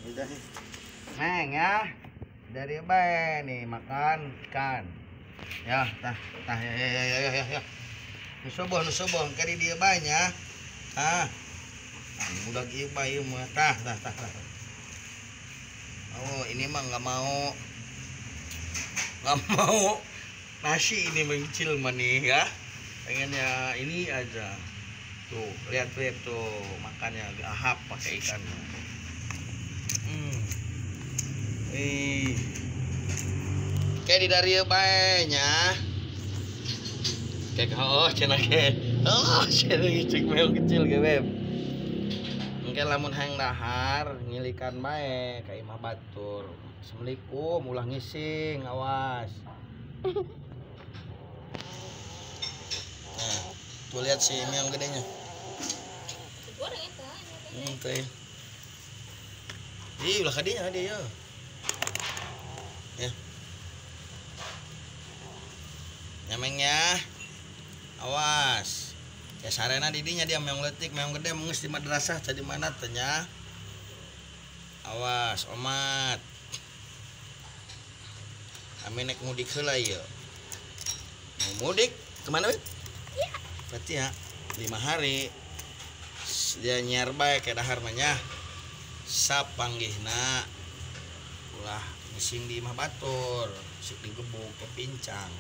Udah sih. Neng ya. Dari bae nih makan ikan. Ya, tah, tah ya ya ya ya ya ya. Nu soboh ke di dieu bae nya. Tah. Udah ieu bae mah. Tah tah tah tah. Oh, ini mah enggak mau. Enggak mau nasi ini mengcil mah nih ya. Pengennya ini aja. Tuh, lihat lihat tuh makannya ahap pakai ikan. Ih. Kayak di dari bae nya. Kayak oh cenah ke. Oh, cenah cek meong kecil ge beb. Engke lamun hayang dahar ngilikan bae ka imah batur. Assalamualaikum, ulah ngising, awas. Nah, tuh lihat si meong gedenya. Goreng eta. Teh. Ih, ulah kadinya dia ya. Ya. Nyamengnya. Awas. Ya sarena didinya dia meong leutik, meong gede mengeus di madrasah jadi mana teh nya. Awas, omat. Kami naik mudik heula ieu. Mau mudik kemana, Beb? Iya. Berarti ya 5 hari. Dia nyiar bae ke dahar mah nya. Sapanggihna ulah ngising di imah batur, sik digebuk ke pincang.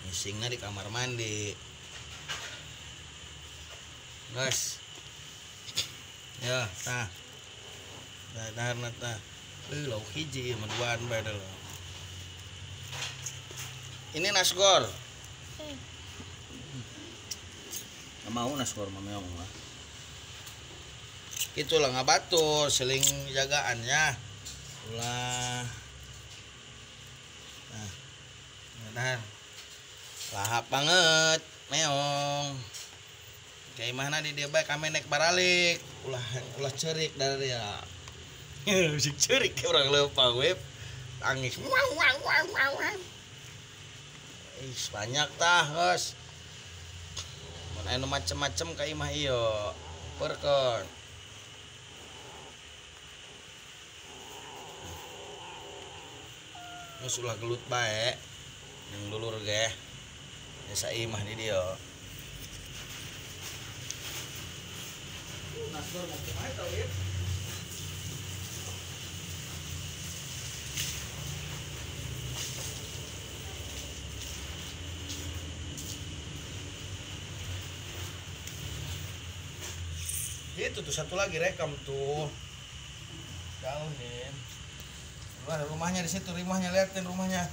Ngisingna di kamar mandi. Guys. Ya, tah. Tah daharna tah. Lauk hiji mah duaan bae dah. Ini nasgor. Nggak mau nasgor mah meong mah. Itulah ngabatur seling jagaannya. Ulah. Nah. Nah. Lahap banget meong. Kayak mana di dia bae kami naik baralik. Ulah ulah cerik dari ya. Musik cerik kayak orang leumpang web. Tangis. Wow wow wow wow. Ih, banyak tah, guys. Mun anu macem-macem ka imah ieu. Perkeun. Geus ulah gelut bae. Jeung dulur ge. Desa imah di dieu. Nasgor mau kumaha tau ieu? Itu tuh satu lagi rekam tuh. Jauh nih. Ada rumahnya di situ, rumahnya liatin rumahnya.